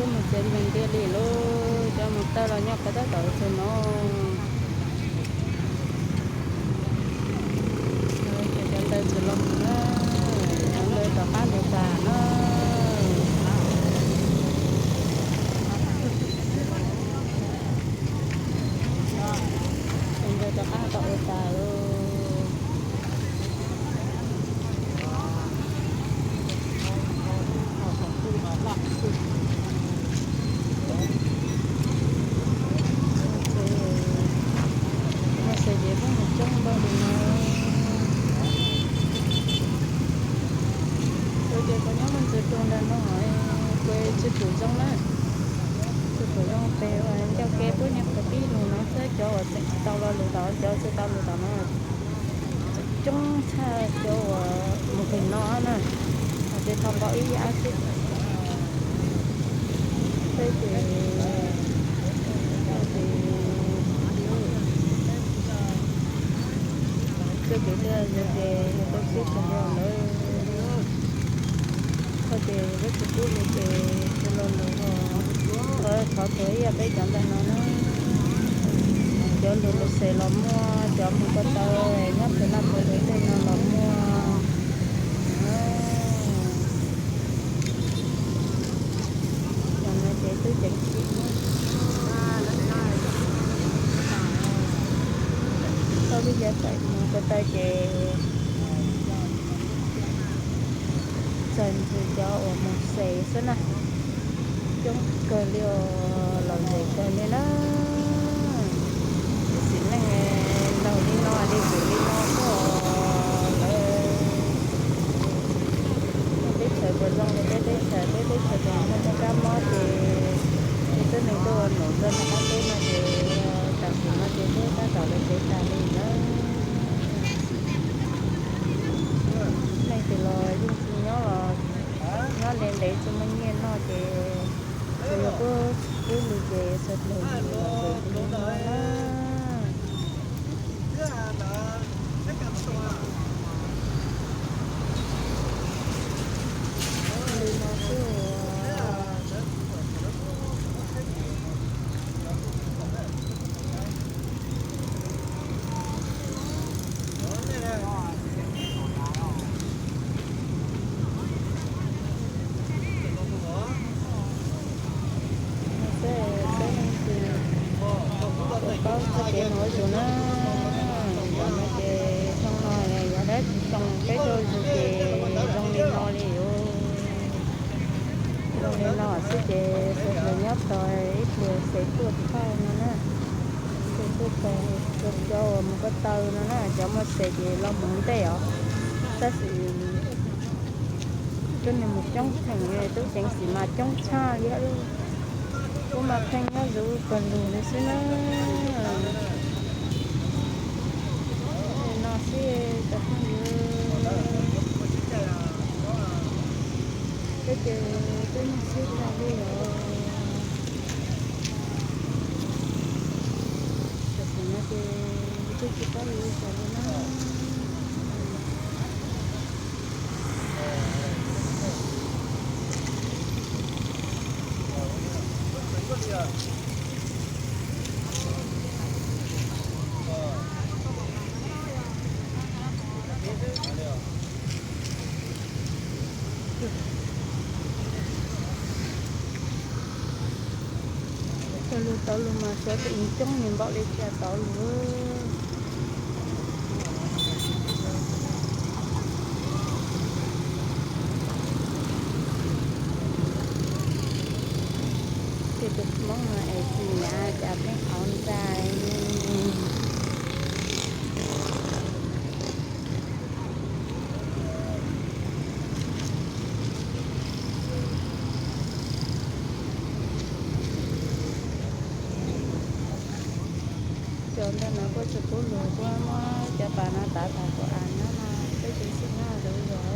Tuaj mus txiav nplej ntiag li lauj, cov mus tawg los nyob qhov tab tom txog no. Ces cov ntawd txawm los mus na, cov ntawd rov qab mus tas na. Cov ntawd rov qab tau ua tas lauj. Muaj xav ces peb mus coob npaum li no. Kuv ces kuv nyob mus ntxuav tus ntawm no, kuv tsis pum zoo na, tsis pum zoo pes uas ncauj ke puab niag qhov tib lug no xwb, cov uas tseem tsis tau lo lus tom, cov tsis tau lus tom no coob tshaj cov uas mus pem no na, hos ces tau npaum ib yam xwb. Txawj ces, txawj ces, txawj ces tej yog ces yog tau sib txog li lawm. Txawj ces peb tsis pub li ces tsis lo lus os. Thov txog ib yam peb cov ntawm no na, cov lus lus xes los muaj, cov mus ko taw nyob pem laj pem lug tej no los muaj. Cov no ces twb ceev tsis muaj. Tau li yog txawm mus ko taw ces txawm ntxim cov uas mus xes xwb na, coob kawg li os, lom zem kawg li na. Ib sim neej laug li no li tus li no xwb os lawm. Teb chaws puas zoo li peb teb chaws, peb teb chaws puas muaj kab mob ces peb tib neeg tuaj ua num rau nram qab teb no ces tam sim no ces peb tab tom lawv tsev tas li na. Neeg twg los yeej tsis nyob los nyob ntev ntev tsis muaj nyiaj noj ces tsuas yog pub pub li ces sawv daws los zem li no na. Li no xwb. Xwb peb leej twg paub txoj kev mus ua zug na, yog no ces xyoo no yog dab tsi xyoo peb tuaj ua zug ces zoo li no li os. Zoo li no xwb ces sawv daws nyob tau ib pliag xes tuaj txog no na. Xes tuaj txog, cov uas mus ko taw no na, cov muaj xes ces los mus ntej os. Tab sis tuab neeg mus coob theem, tub ceev xwm mas coob tshaj li. Kuv mas pheej nyob zuv pawg lug li xwb na. No xwb cov phooj ywg, peb ces twb nyuaj siab tag li os. Tam sim no ces twb tsis paub yuav ua cas li na. Tau lus tau lus mas xyov tus coob npaum li cas tau lus. Ces tus Hmoob no es tsis nyav cas pheej qhov ntais. Cov ntawm no kuj tsis pub lus, kuj muab cov pas no tav tas kuv av nyob no, peb ces xij nyob tus yog